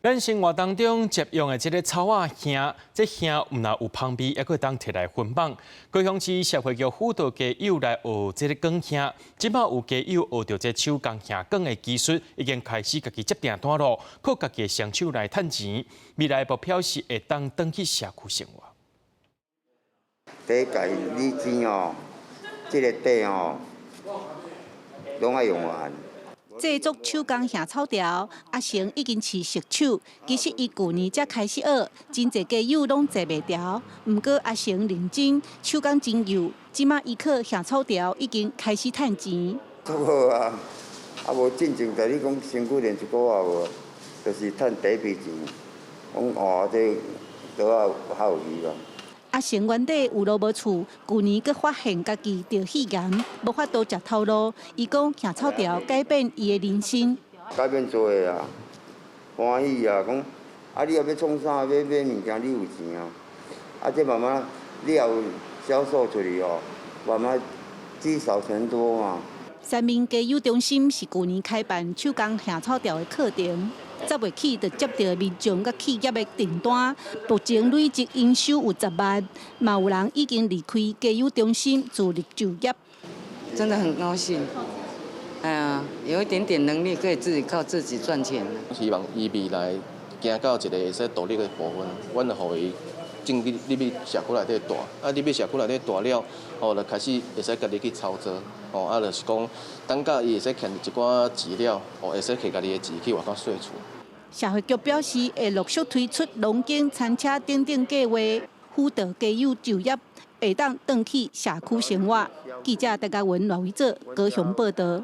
咱生活當中常用的這个草仔耳，這耳毋但有芳味，猶閣會當提來分榜。高雄市社會局輔導街友來學這个捲耳，這擺有街友學著這手工耳捲的技術，已經開始家己接訂單囉，靠家己的雙手來趁錢。未來目標是會當轉去社區生活。第一屆你錢哦，這个底哦，攏愛用完。製作手工耳草條，阿成已經是熟手。其實伊舊年才開始學，真濟街友攏坐袂牢。毋過阿成認真，手工真幼，這擺伊靠耳草條已經開始趁錢。足好啊，啊無進前在你講身軀練一個月無，就是趁第一筆錢。講哦，這都仔較有希望。阿成原底有路無厝，舊年閣發現家己著肺癌，無法度食頭路。伊講耳草條改變伊的人生。改變多的啊，歡喜啊，講啊你若欲創啥，欲買物件，你有錢啊。啊，這慢慢你也有銷售出去哦，慢慢積少成多嘛。三民街友中心是舊年開辦手工耳草條的課程。10月起就接著民眾佮企業的訂單，目前累積營收有10萬，嘛有人已經離開街友中心自立就業。真的很高興，哎呀，有一點點能力可以自己靠自己賺錢。希望伊未來行到一个會使獨立的部分，阮就予伊進去入去社區內底蹛，啊入去社區內底蹛了，吼就開始會使家己去操作，吼啊就是講，等甲伊會使賺一寡錢了，吼會使摕家己的錢去外口踅厝。社會局表示，會陸續推出農耕餐車等等計劃，輔導街友就業，會當轉去社區生活。記者戴嘉文、賴偉哲高雄報導。